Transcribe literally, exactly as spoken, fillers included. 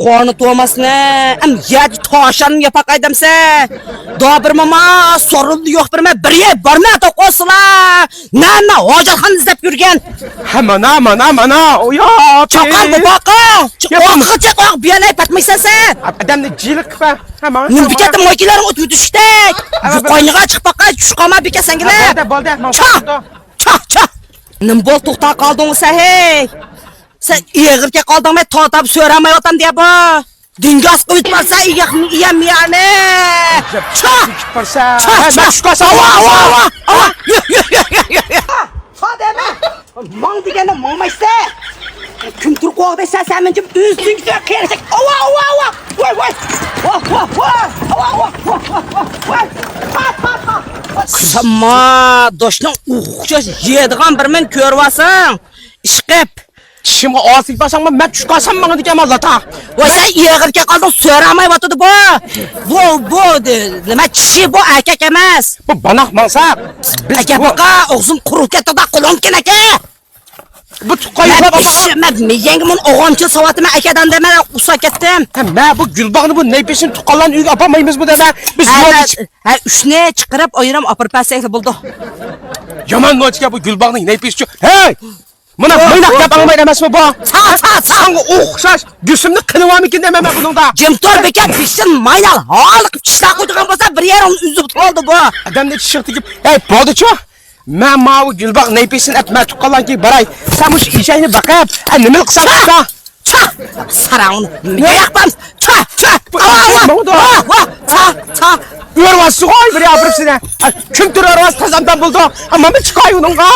قورنا توماسنى، ئەم يەردە تاشاننى ياپاقاي دەمسە. دابىر ماما، سورۇندا يوق بىرمە، بىر يەر بارمە توقۇسىلا. نەنە ھاجەتخانا ئىزدەپ يۈرگەن. ھە، مانا، مانا، مانا. ئۇيا، چاقان بوپاقا. ياپام. ئوتقا چاقاق بىيەلەي پاتمايسەن سەن. ئادەمنى جىلىق قىلما. ھە، ماڭا نېمە چاقما. كەتتىم، ماكىنىلەرنى ئوت يۈتۈشتەك. ھە، بىر قاينىغا چىقىپ باقاي، چۈش قالما بىكە سەنگىلە. ھە، بولدى، بولدى، ماڭا چاھ، چاھ، چاھ. نېمە بولدى، توختاپ قالدىڭمۇ سەن، ھەي؟ سەن ئېغىركە قالدىڭمۇ، تاتاپ سۆرەمەيۋاتام دېيە بۇ. دىڭگاس قىلىپ بارسا، ئىيەم، ئىيەم يەنى. چا! چا! چا! چا! ئاۋا، ئاۋا، ئاۋا، ئاۋا. يۈ، يۈ، يۈ. چا دەمە. ماڭ دېگەندە ماڭمايسەن. كىم تۇر قوغدايسەن سەن مېنى، ئۆزۈڭگە قېرىشەك. ئاۋا، ئاۋا، ئاۋا. ۋاي، ۋاي. ۋاھ، ۋاھ، ۋاھ. ئاۋا، ئاۋا، ۋاھ، ۋاھ، ۋاھ. ۋاي. تا، تا، تا. قىسما، دوشنىڭ ئوخشاش يەيدىغان بىر مەن كۆرۈۋالساڭ. ئىشقىپ. چىشىمغا ئاسىي بارساڭمۇ، مەن چۈش قالسام ماڭىدىكەن، ماللاتا. ۋاي، سەن ئېغىركە قالدىڭ، سۆرەمەيۋاتىدۇ بۇ. بۇ، بۇ، نېمە چىشى بۇ، ئەركەك ئەمەس. بۇ باناق ماڭسا، بىز ئەكە بۇ باقا، ئوغزۇم قۇرۇپ كەتتى دا، قولۇم كېنەكە. بۇ تۇغقان مەن يۇقلاپ ئاپا. مەن مېيەڭگە مۇن ئوغامچىل ساۋاتىمەن ئەكەدەن دەمە، ئۇسا كەتتىم. ھە، مە بۇ گۈلباغنى بۇ نەيپىشىنى تۇغقانلارنىڭ ئۆيىگە ئاپارمايمىزمۇ دەمە. بىز ھە، يول ئىچىپ. ھە، ئۈچنى چىقىرىپ ئايرىم ئاپىرىپ بەرسەكلا بولىدۇ. يامان نوچىكەن بۇ گۈلباغنىڭ نەيپىشى. ھەي! مانا مايناق گەپ ئاڭلىمايدۇ ئەمەسمۇ بۇ؟ ساڭا، ساڭا، ساڭا. ساڭا ئوخشاش گۈسۈمنى قىلىۋالمىكىن دەيمەن مەن بۇنىڭدا. جىم تۇر بىكەم، بېشىدىن ماينال ھالقىپ چىشلاپ قويىدىغان بولسا بىر يېرىڭنى ئۈزۈپ تۇرالدى بۇ. ئادەمنى چىشىغا تېگىپ، ھەي، بولدىچۇ. مەن ماۋۇ گۈلباغ نەيپىسىنى ئەپ، مەن تۇغقانلارنىڭكىگە باراي. سەن مۇشۇ ئېشەكنى بېقىپ، ئە، نېمىلىك قىلساڭ قىلسا. چا! ساراڭنى مېيەق بامس. چا! چا! ئاۋا! ئاۋا! ئاۋا! چا! چا! ئۆرۋاسسىغۇ، بىر ياپىرىپ سېنى. كىم تۇرۇۋەرۋاس قازاندان بولدۇ. مانا چىقاي ئۇنىڭغا.